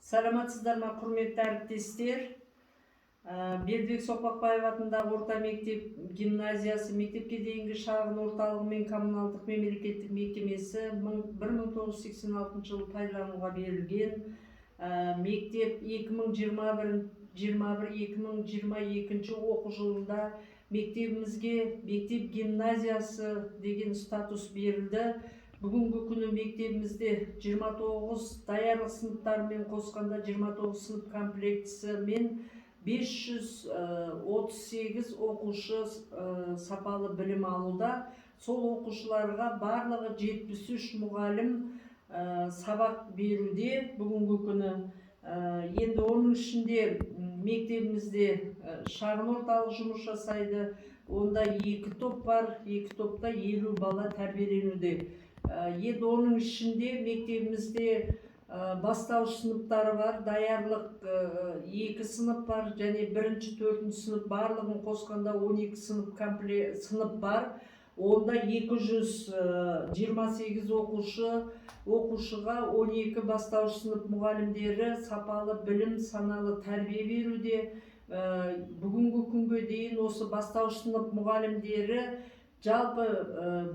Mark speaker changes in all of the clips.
Speaker 1: Саламатсыздар ма, құрметті әріптестер? Бердібек Соқпақбаев атындағы орта мектеп гимназиясы мектепке дейінгі шағын орталығы мен коммуналдық мемлекеттік мекемесі 1986 жылы пайдалануға берілген. Мектеп 2021 2022 оқу жылында мектебімізге мектеп гимназиясы деген статус берілді. Бүгінгі күні мектебімізде 29 даярлық сыныптарымен қосқанда 29 сынып комплектісі мен 538 оқушы сапалы білім алуда. Сол оқушыларға барлығы 73 мұғалім сабақ беруде бүгінгі күні. Енді оның ішінде мектебімізде шағын орталық жұмыс жасайды. Онда екі топ бар, екі топта 50 бала тәрбиеленуде. Енді оның ішінде мектебімізде бастауыш сыныптары бар, даярлық екі сынып бар және бірінші, төртінші сынып, барлығын қосқанда 12 сынып сынып бар. Онда 228 оқушыға 12 бастауыш сынып мұғалімдері сапалы білім, саналы тәрбие беруде. Бүгінгі күнге дейін осы бастауыш сынып мұғалімдері жалпы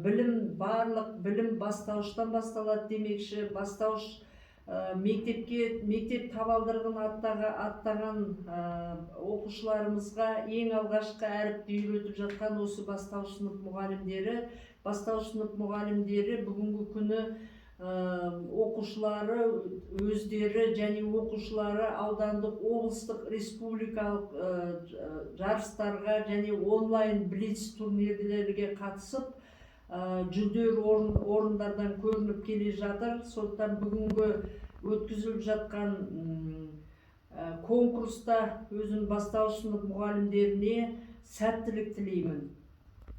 Speaker 1: білім, барлық білім бастауыштан басталады демекші, бастауыш мектепке, мектеп табалдырығын аттаған оқушыларымызға ең алғашқы әріпті үйретіп жатқан осы бастауыш сынып мұғалімдері. Бастауыш сынып мұғалімдері бүгінгі күні оқушылары өздері және оқушылары аудандық, облыстық, республикалық жарыстарға және онлайн блиц турнирлерге қатысып, жүлделі орындардан көрініп келе жатыр. Сондықтан бүгінгі өткізіліп жатқан конкурста өзім бастауыш сынып мұғалімдеріне сәттілік тілеймін.